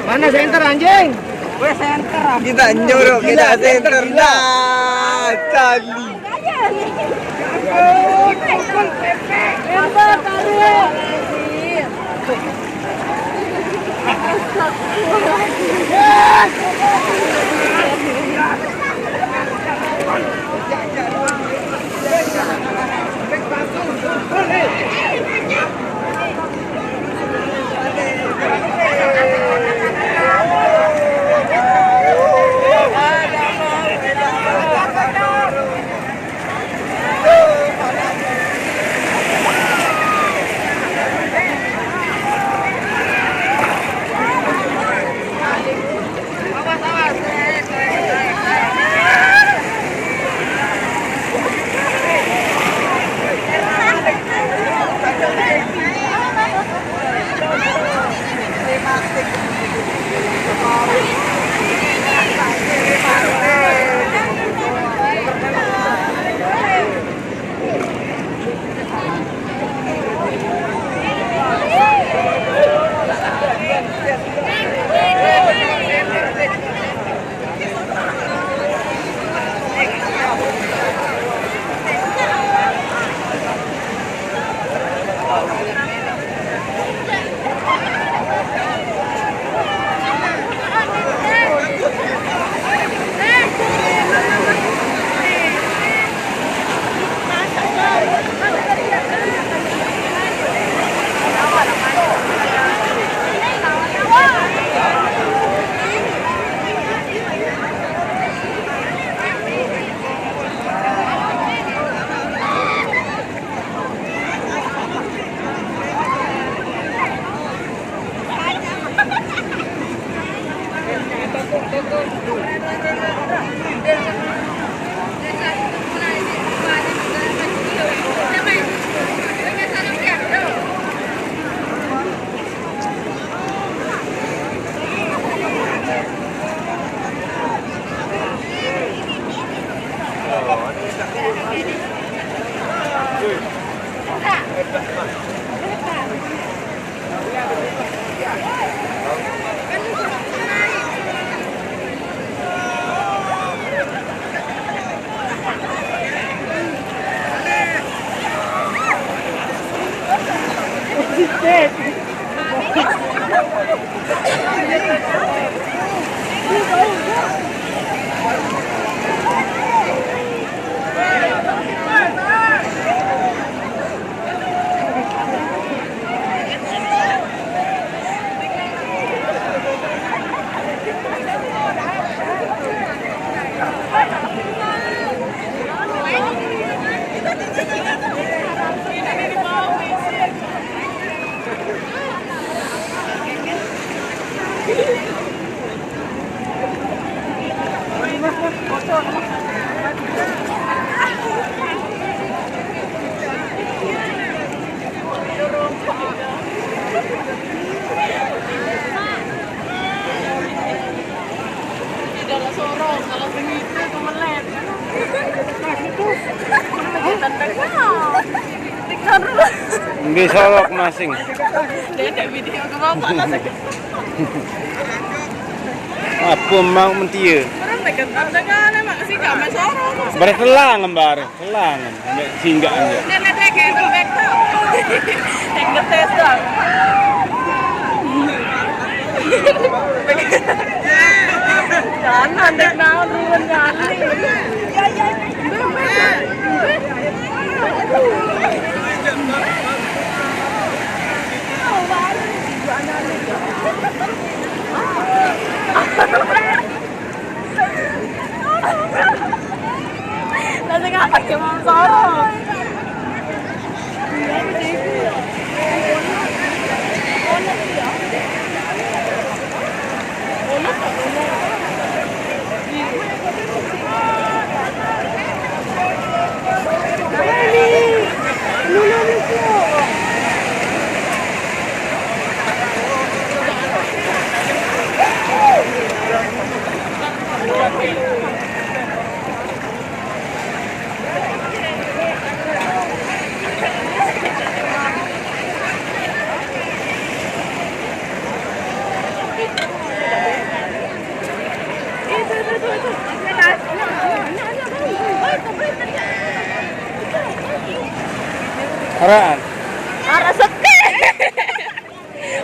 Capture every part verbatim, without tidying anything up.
Mana center, anjing? Gue center. Kita nyuruh, kita center. Nah, cali. Tembak, taruh. Tidak lah, sorong, kalau begitu kemelet. Tendang. Disorok masing. Dia ada video ke bapak lah. Apa mau mentia? Orang dekat dengan mak sih, gak main sorong. Bertelang lembar. Kelangan, ambek singgah aja. Nenek kayak bebek tuh. Yang ngetes doang. Jangan dek naon ruwet kali. Langsung apa ya, Mam Soro? Araan. Araq sekeq.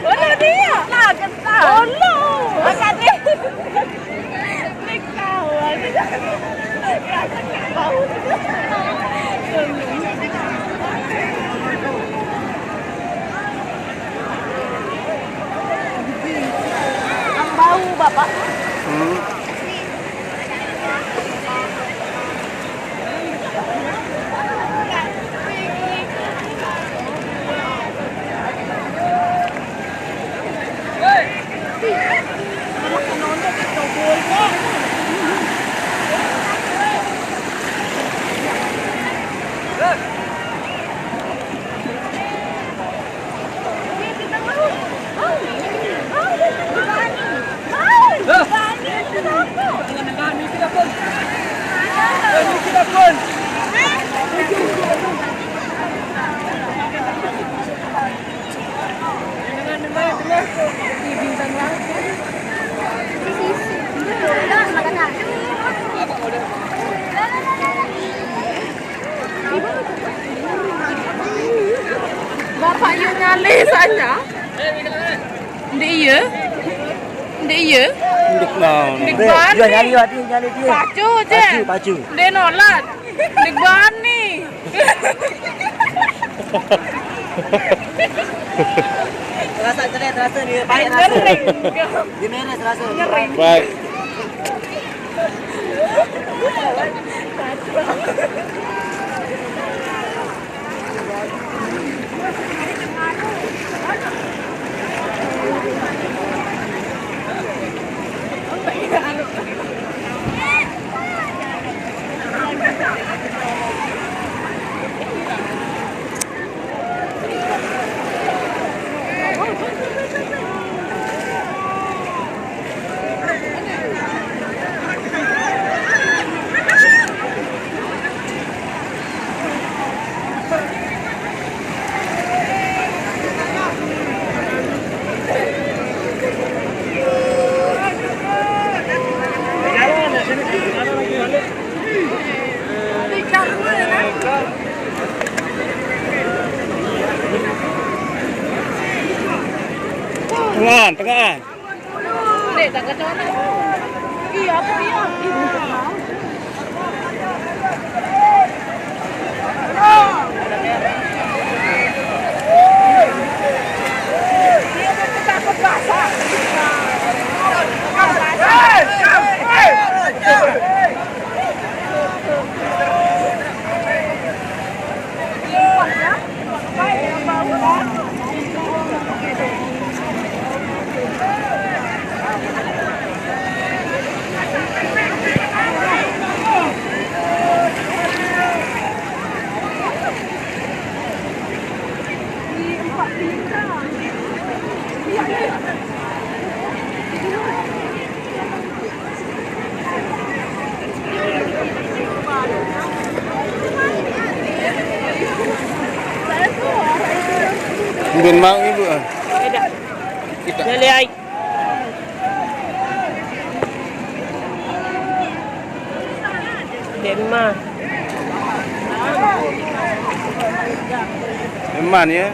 Ono dia. Lah, kentang. Ono. Angkat dia. Naik kawan. Bau. Yang bau, Bapak. Hmm. Bapak yu nyale saja. Ndeq iye? Ndeq iye? Ndeq mau. Ndeq bani. Dia nyale, dia nyale dia. Pacu, Cen. Pacu, pacu. Ndeq nolat. Ndeq bani. Terasa, terasa, terasa dia. Baik, terasa. Ngering. Dia merah, terasa. Ngering. Baik. Tengahan, tengahan. Dek, tak kacau anak. Iya, apa iya? Dia takut basah. Mungkin mau ibu, ah. Tidak. Tidak. Jadi, ai. Deman. Deman, ya.